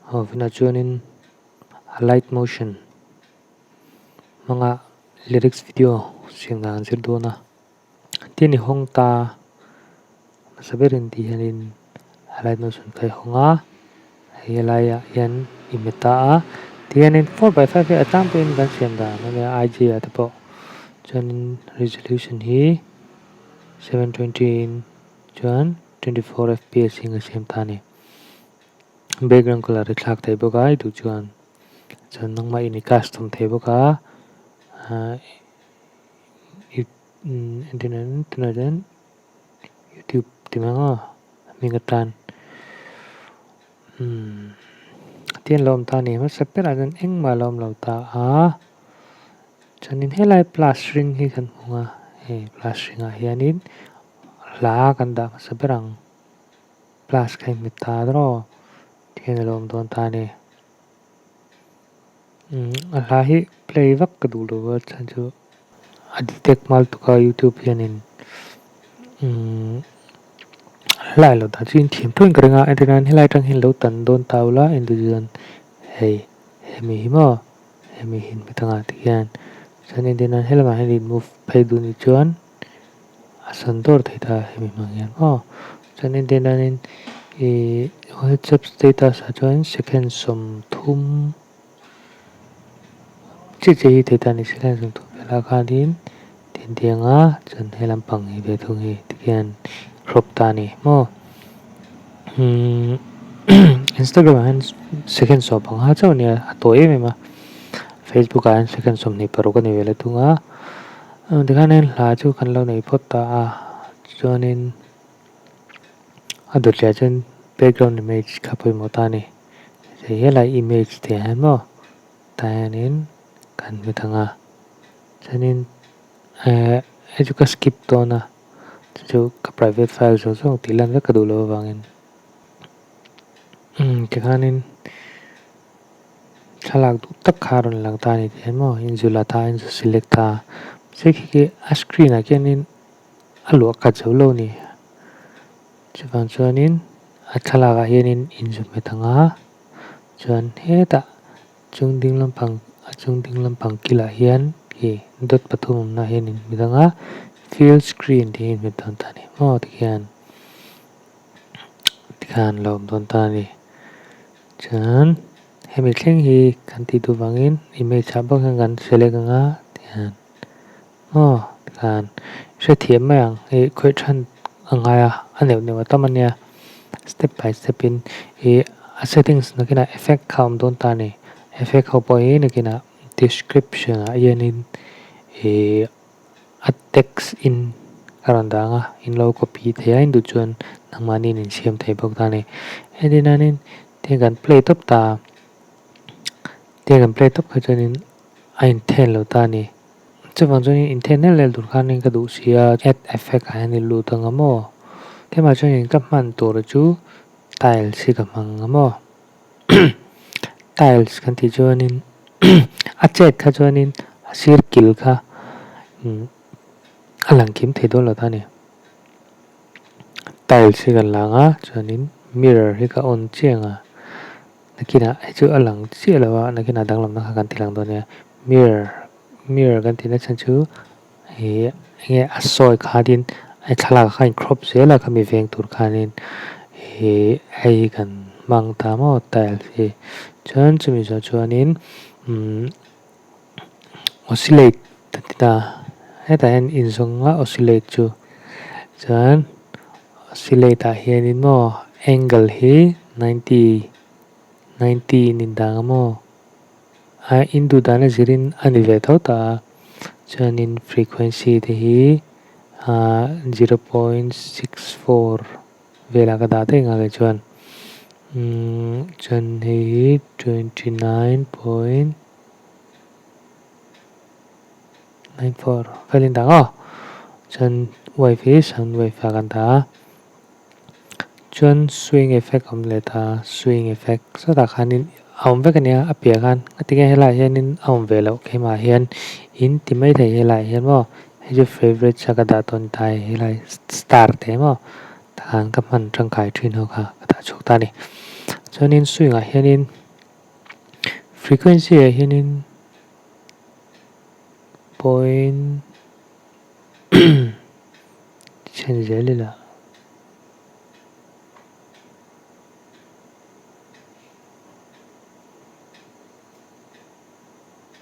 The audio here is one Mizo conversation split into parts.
Aw vinah chuanin Alight Motion hmanga lyrics video siam dan an zir dawn a. Tin i hawng ta hmasa berin tih hianin Alight Motion kha i hawng a, hei helaiah hian i hmet ta a. Tihianin 4x5 hi a tlangpuiin kan siam dan a nia IG ah te pawh chuanin resolution hi 720 in chuan 24 fps in a siam ta a ni. Background colour i thlak thei bawk a i duh chuan chuan nangmah in i custom thei bawk a ahh i tunah chuan youtube ti mai ang aw hming atan umm tihian lo awm ta a ni hmasa berah chuan engmah a lo awm lo ta a chuanin helai plus hring hi kan hmu ang a hei plus hringah hianin hla kan dah hmasa ber ang. Plus kha i hmet ta rawh aw tihian a lo awm dawn ta a ni. Umm a hla hi play vak ka duh lo a chhan chu a detect mal tuk a youtube hianin umm hlai lo dan chu in thiam tawhin ka ring a entir nan helai atang hian lo tan dawn ta ula entir chuan hei hemi hi maw hemi hi in hmet anga tihian chuan entir nan helamah hian in move phei duh nih chuan. A sawn dawr thei ta hemi hmang hian aw chuan entir nanin ihh whatsapp status ah chuan second 30 chiah chiah hi thei ta a ni second 30 velah khanin tintiang a chuan he lampang hi ve thung hi tikhian crop ta a ni maw umm instagram ah hian second 15 chauh a nia a tawi em em a facebook ah hian second 26 a ni ve la thung a. Tikhianin hla chu kan lo nei phawt ta a, chuanin a dawtliah chuan background image kha pawimawh ta a ni. Hei helai image te hian maw tah hianin kan hmu thang a, chuanin ehh hei chu ka skip dawn a, chu chu ka private file zawng zawng tih lan vek ka duh loh avangin umm tikhianin. Thlalak duh tak kha a rawn lang ta a ni tih maw inzul a ta a inzu select ta a mahse khi khi a screen ah khianin a luah khat zo lo a ni chuvang chuanin a thlalak ah hianin inzu hmet ang a chuan hetah chung ding lampang a chung ding lampang kilah hian khi dot pathum awmna ah hian in hmet ang a fill screen tih hi in hmet dawn ta a ni maw tikhian tikhan a lo awm dawn ta a ni. Chuan hemi thleng hi kan tih duh vangin image ah bawk hian kan select ang a tihian aw tikhan hrethiam mai ang ih khawih than a ngai a a neuh neuh a tam a nia step by step in ih a settings nakinah effect kha a awm dawn ta a ni effect ho pawh hi nakinah description ah hianin ih a text in a rawn dah ang a in lo copy thei a in duh chuan nangmahni in insiam thei bawk ta a ni heti hianin tiang kan play tawp ta a tiang kan play tawp kha chuanin a inthen lo ta a ni chuvang chuanin inthen nel nel tur khanin ka duh si a add effect ah hian i lut ang a maw keimah chuanin ka hman tur chu tiles hi ka hmang ang a maw tiles kan tih chuanin a chet kha chuanin a sir kil kha a lang kim thei dawn lo ta a ni tiles hi kan lang a chuanin mirror hi ka on chiang a nakinah hei chu a lang chiah lo a nakinah danglamna kha kan ti lang dawn nia mirror mirror kan tihna chhan chu ih enge a sawi khanin a thlalak ah khan crop zel a khami veng tur khanin ih hei hi kan hmang ta maw tiles hi chuan chumi zawh chuanin umm oscillate an ti ta hetah hian inzawng a oscillate chu chuan oscillate ah hianin maw angle hi 90 90 in indang a maw. A in duh dan a zirin a ni ve tho ta a, chuanin frequency te hi ah 0.64 velah ka dah daih nghal e chuan umm chuan hei hi 29.94 velin dah ang aw chuan wave hi sound wave ah kan dah a Chuan swing effect a awm leh ta a, swing effect sawtah khanin a awm vek a nia a piah khan ngatinge helaiah hianin a awm ve loh keimah hian in ti mai thei helaiah hian maw hei chu favourites a ka dah tawn ta hei helai star te maw tah khan ka hman tangkai thin ho kha ka dah chhuak ta a ni. Chuanin swing ah hianin frequency ah hianin point chhen zel ila.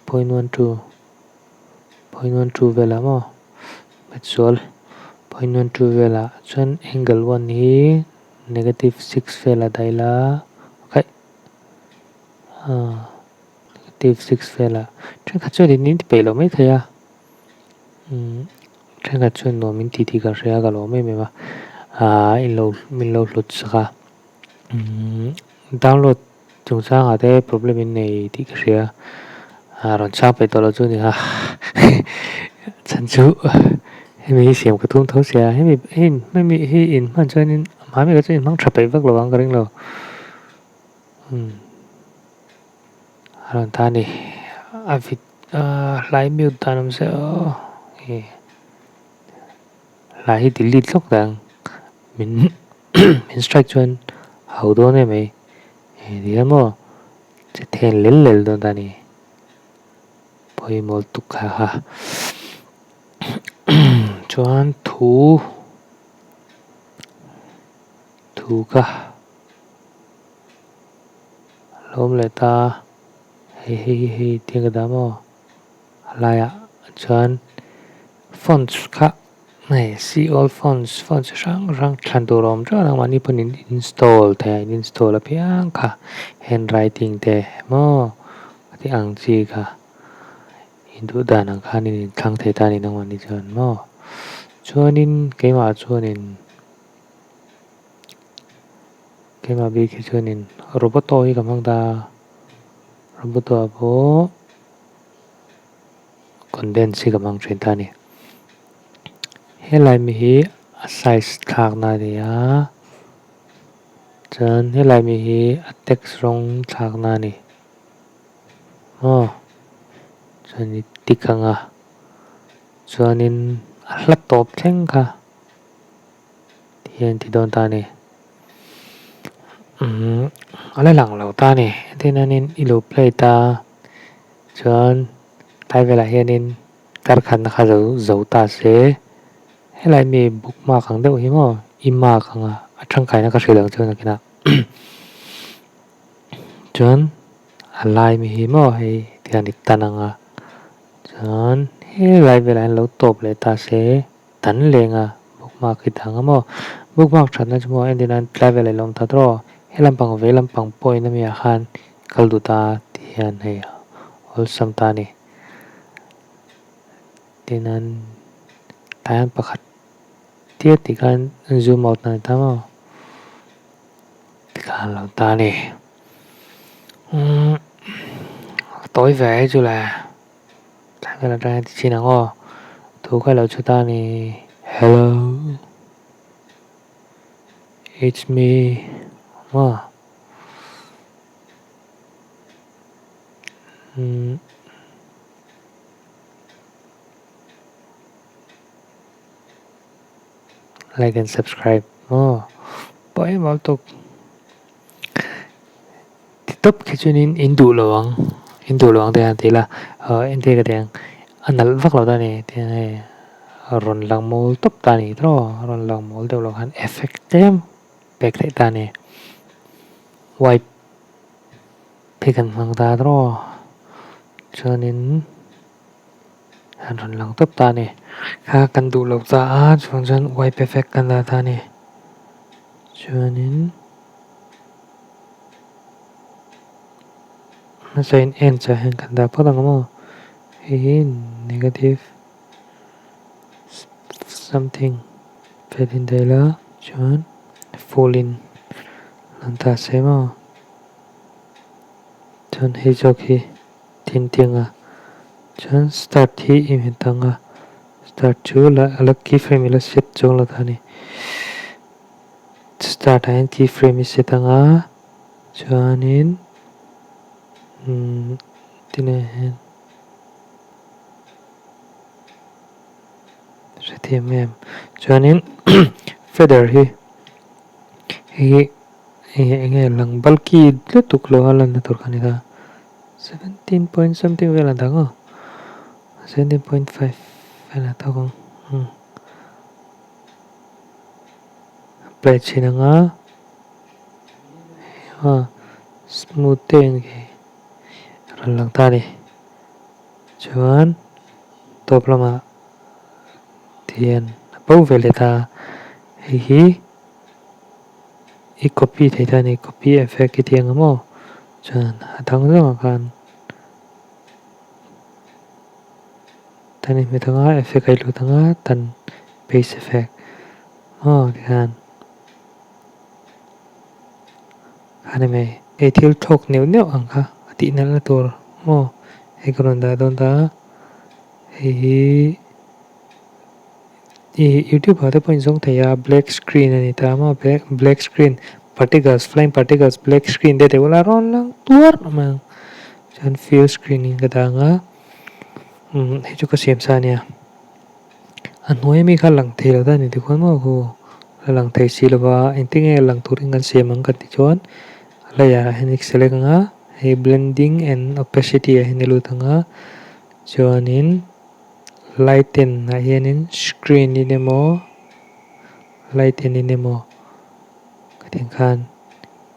Point one two point one two velah maw hmetsual point one two velah chuan angle one hi negative six velah dah ila khaih ah negative six velah thenkhat chuan in ti peih loh mai thei a umm thenkhat chuan nuam in ti tih ka hria ka lawm em em a ah in lo min lo hlut sak a umm download Chungchangah te problem in nei tih ka hria, a rawn chhang peih tawh lo chu a ni a, chhan chu hemi hi siam ka tum tho sia, hemi hei hemi hi in hman chuanin mahni kha chu in hmang tha peih vak lo ang ka ring lo, umm a rawn ta a ni, a vit a hlai mute dan awm se aw e hlai hi delete lawk ta ang min min strike chuan ho dawn em mai. Hei nia maw che then lel lel dawn ta ni pawimawh tuk kha kha chuan thu thu kha lawm leh ta hei hei hei tiang ka dah maw a laiah chuan fonts kha. Hei see all fonts font chi hrang hrang thlan tur a awm teuh ang mahni pawn in install thei a in install apiang kha handwriting te maw a tih ang chi kha in duh dan ang khan in inthlang thei ta a ni nangmahni chuan maw chuanin keimah chuanin keimah bik hi chuanin roboto hi ka hmang ta a roboto ah pawh. Condense hi ka hmang thin ta a ni. Helai mi hi a size thlakna a ni a, chuan helai mi hi a text rawng thlakna a ni. Maw chuan i tick ang a, chuanin a hla tawp thleng kha hian ti dawn ta a ni. Umm a la lang lo ta a ni entir nanin i lo play ta. Chuan tlai velah hianin tarkhatna kha zo zo ta se, helai mi bookmark ang deuh hi maw i mark ang a, a tangkaina ka hrilh ang chuan nakinah chuan a lai mi hi maw hei tihian i tan ang a, chuan helai velah hian lo tawp leh ta se tan leng a bookmark hi dang a maw, bookmark thatna chu maw entir nan tlai velah i lo awm ta tawh he lampang vei lampang point ami ah khan kal duh ta tih hian hei awlsam ta a ni. Tin an tlai hian pakhat tia tih khan zoom out na ni ta maw tikhan a lo ta a ni. Umm a tawi ve hi chu le tlai vel atang hian ti chin ang aw thu kha ilo chhut a ni hello it's me maw. Like and subscribe maw pawimawh lutuk ti tawp khi chuanin in duh lo ang in duh lo ang te hian ti ila entir ka ti ang a nalh vak lo ta a ni tiang hei rawn lang mawl tawp ta a ni tawp rawn lang mawl deuh lo khan effect tlem pek theih ta a ni. Wipe hi kan hmang ta tawh chuanin an rawn lang tawp ta a ni kha kan duh loh ta a chuan chuan wipe effect kan dah ta a ni chuanin hmasa in en chah hian kan dah phawt ang maw hei hi negative something felin daih la chuan full in. An ta se maw? Chuan hei zawk hi tintiang a, chuan start hi i hmet ang a, start chu la a la key frame i la set chuang lo ta a ni. Start ah hian key frame i set ang a, chuanin umm tinah hian hrethiam em? Chuanin feather hi. Hei hi Eng nge lang bulky lutuk lo a lanna tur kha a ni ta. 17 point something vel a dang aw. 17.5 vel a thawk ang. Umm. Apply chhin ang a. Heiha smooth te in khi rawn lang ta a ni. Chuan tawp lamah tihian a bo ve leh ta a. Hei hi i copy thei ta a ni. Copy effect i tih ang maw? Chuan a dang zawngah khan tan i hmet ang a, effect a i lut ang a, tan paste effect maw tikhan kha ni mai. Hei thil thlawk neuh neuh ang kha a tih nalh na tur maw hei ka rawn dah dawn ta a, hei hi Ih youtube ah te pawh in zawng thei a black screen a ni ta maw black screen particles flying particles black screen te tih ula rawn lang tuar mai ang chuan fill screen in ka dang a umm hei chu ka siam sa a nia a hnuai ami kha lang thei lo ta a ni tikhuan maw khu la lang thei si lova engtin nge lang turin kan siam ang kan tih chuan a layer ah hian i select ang a hei blending and opacity ah hian i lut ang a chuanin. Lighten ah hianin screen in emaw lighten in emaw ka tih ang khan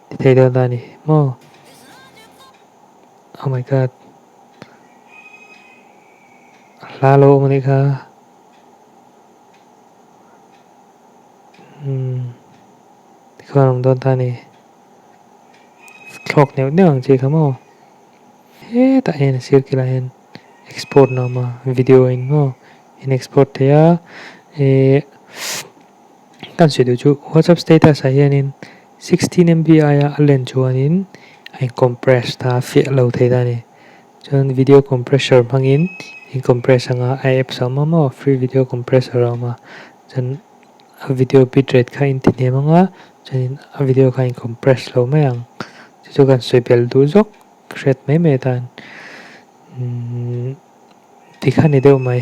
ti thei dawn ta a ni maw oh my god a hla lo awm a nih kha umm tikhuan a awm dawn ta a ni thlawk neuh neuh ang chi kha maw hetah hian a sir kilah hian. Export na awm a video in maw in export thei a ih kan sawi duh chu whatsapp status ah hianin 16 MB aia a len chuanin a in compress ta a fiah lo thei ta a ni chuan video compressor hmangin in compress anga a apps a awm a maw free video compressor a awm a chuan a video bitrate kha in ti hnem anga chuanin a video kha in compress lo mai ang chu chu kan sawi belh duh zawk. Hriat mai mai atan umm tikha ni deuh mai.